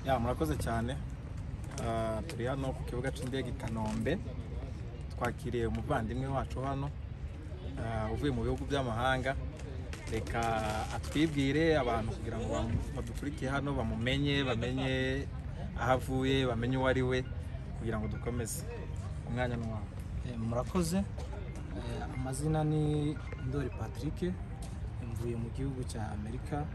Ya, murakoze cyane. Turi hano ku kibuga cy'indege i Kanombe, twakiriye umuvandimwe wacu hano uvuye mu bihugu by'amahanga. Reka atwibwire abantu kugira ngo badukurikiye hano bamumenye, bamenye aho avuye, bamenye uwo ari we, kugira ngo dukomeze. Umwanya ni wawe. Murakoze. Amazina ni Ndori Patrick, mvuye mu gihugu cya Amerika.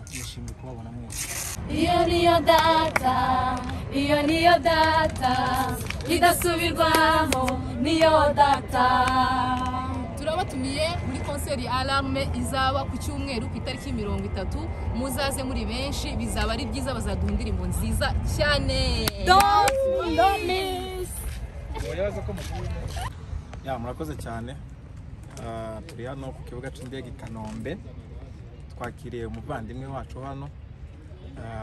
Nishimiye kubabona mwese. Iyo niyo data, iyo niyo data idasubirwamo, niyo data. Turabatumiye muri concert ya Alarme izaba ku cyumweru ku itariki 30. Muzaze muri benshi, bizaba ari byiza, bazaduha indirimbo nziza cyane. Don't miss. Ya, murakoze cyane. Turi hano ku kibuga cy'indege i Kanombe, twakiriye umuvandimwe wacu hano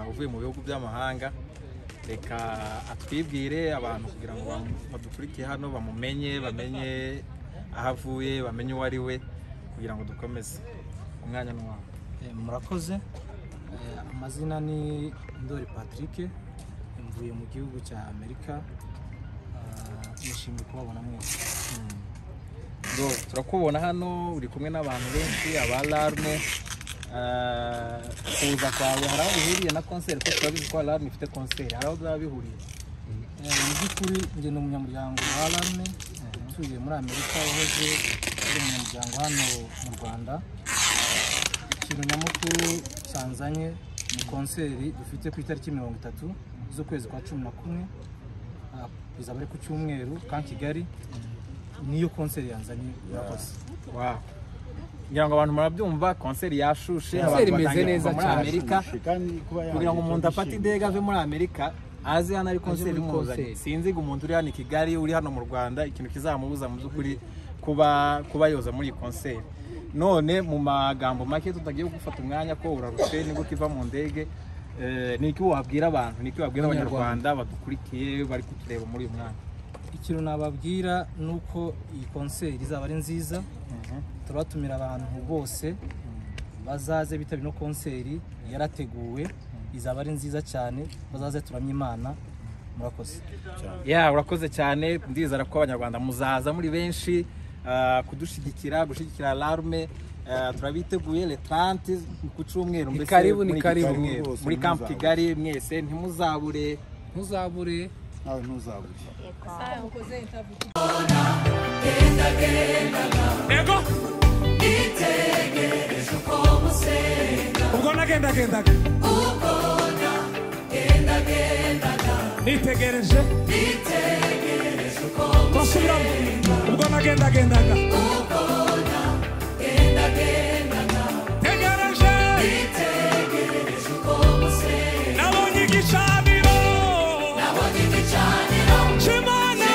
uvuye mu bihugu by'amahanga. Reka atwibwire abantu kugira ngo badukurikiye hano bamumenye, bamenye aho avuye, bamenye uwo ari we, kugira ngo dukomeze. Umwanya ni wawe. Murakoze. Amazina ni Ndori Patrick, mvuye mu gihugu cya Amerika. Nishimiye kubabona mwese. Turakubona hano uri kumwe n'abantu benshi, aba Alarme. Kuza kwawe hari aho bihuriye na concert? Ko turabizi ko Alarme ifite concert, hari aho byaba bihuriye? Mu by'ukuri njye ni umunyamuryango wa Alarme utuye muri Amerika, wahoze ari umunyamuryango hano mu Rwanda. Ikintu nyamukuru cyanzanye ni concert dufite ku itariki 30 z'ukwezi kwa 11, bizaba ari ku cyumweru ka Kigali. Niyo concert yanzanye. Murakoze. Wow. Ngira ngo abantu murabyumva, concert yashushe, Concert imeze neza muri cyane. Amerika. Kugira ngo umuntu afate indege ave muri Amerika aze hano ari concert imuzanye, sinzi ngo umuntu uri hano i Kigali, uri hano mu Rwanda, ikintu kizamubuza mu by'ukuri kuba yoza muri iyi concert. None mu magambo make, tutagiye gufata umwanya ko urarushe nibwo kiva mu ndege, ni iki wabwira abantu, ni iki wabwira Abanyarwanda badukurikiye bari kutureba muri uyu mwanya? Ikintu nababwira ni uko iyi concert izaba ari nziza. Turabatumira abantu bose bazaze bitabira ino concert, yarateguwe, izaba ari nziza cyane. Bazaze turamye Imana. Murakoze. Ya, urakoze cyane. Ndizera ko Abanyarwanda muzaza muri benshi kudushigikira, gushigikira Alarme. Turabiteguye le 30 ku cyumweru, mbese karibu, ni karibu muri Camp Kigali. Mwese ntimuzabure, ntuzabure, nawe ntuzabure. Ego ubwo nagendagendaga, nitegereje, basubiramo. Ubwo nagendagendaga, tegereje, nabonye igicaniro cy'Imana.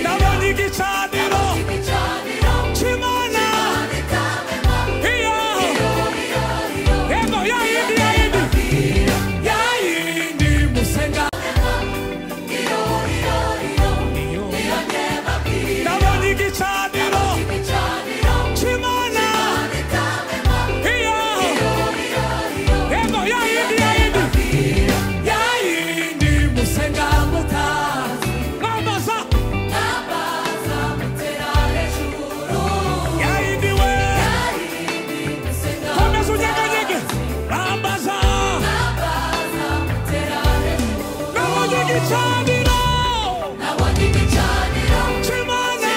Nabonye igicaniro cy'Imana. Iyo ego ya yindi, ya yindi, ya yindi musenga. Nabonye igicaniro cy'Imana. Iyo ego ya yindi, ya yindi, ya yindi musenga mutazi. Bambaza ya yindi we, komeza unyeganyege. Bambaza, nabonye igicaniro cy'Imana.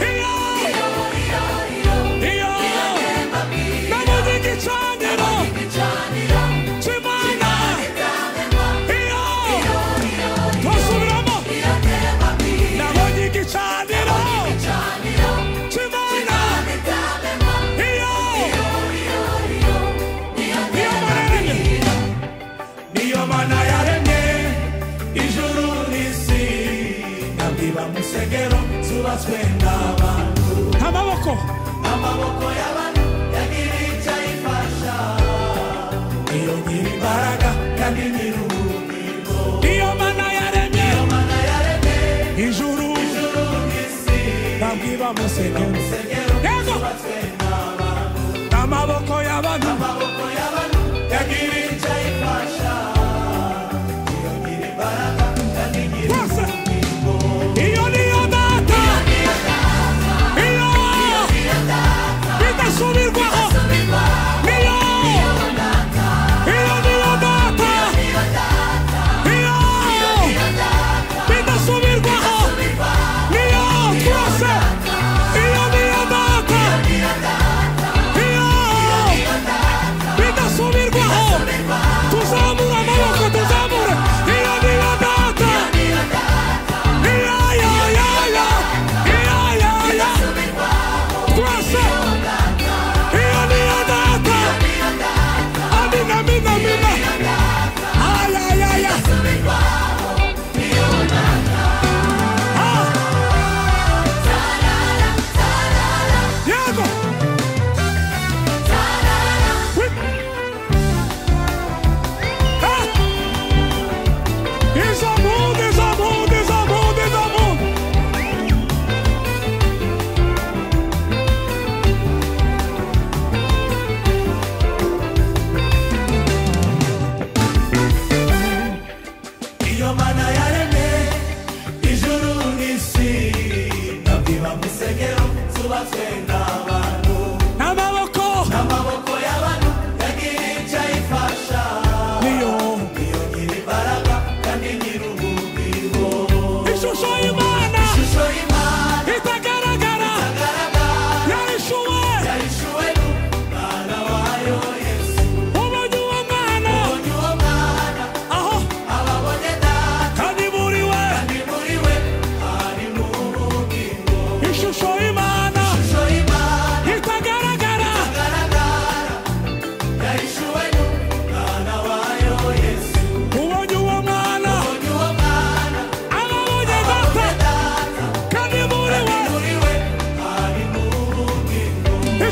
Iyo, iyo, nabonye igicaniro cy'Imana. Iyo, basubiramo. Nabonye igicaniro cy'Imana. Iyo, niyo Mana yaremye, niyo Mana yaremye ijuru n'isi, ntabwo iba mu nsengero zubatswe n'abantu. Amaboko, amaboko y'abantu yagira icyo ayifasha. Niyo nyir'imbaraga kandi nyir'ubugingo. Niyo Mana yaremye, ijuru n'isi, ntabwo iba mu nsengero. Yego.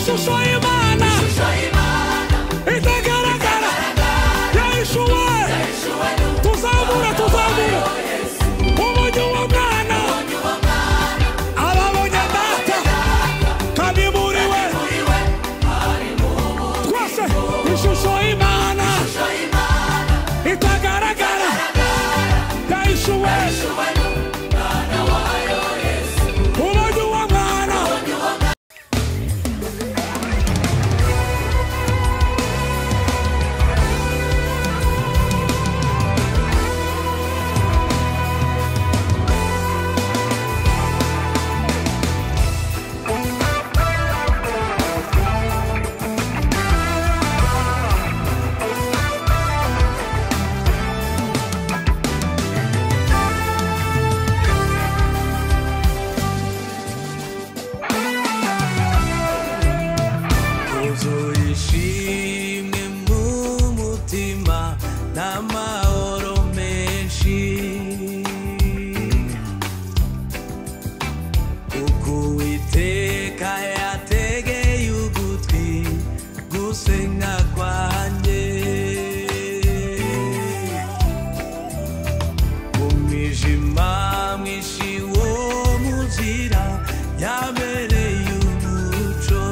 Ishusho y'Imana itagaragara yahishuwe. Tuzamura, tuzamura umujyi w'umwana ababonye data kandi muri we twese. Ishusho y'Imana itagaragara yahishuwe umujyi w'umwana. Wuzuye ishimwe mu mutima n'amahoro menshi, kuko Uwiteka yategeye ugutwi gusenga kwanjye. Mu mwijima mwinshi wo mu nzira yabereye umuco.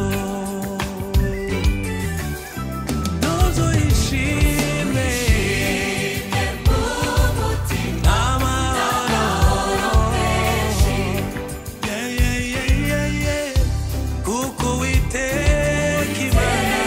Nuzuye ishimwe n'amahoro Yeah, yeah, yeah, yeah, yeah. Kuko Uwiteka Imana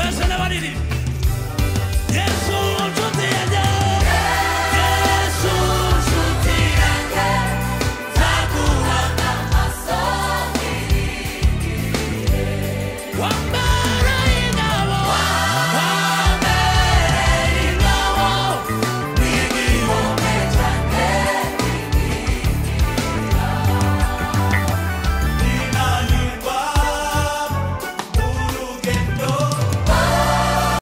Koresha n'abaririmba.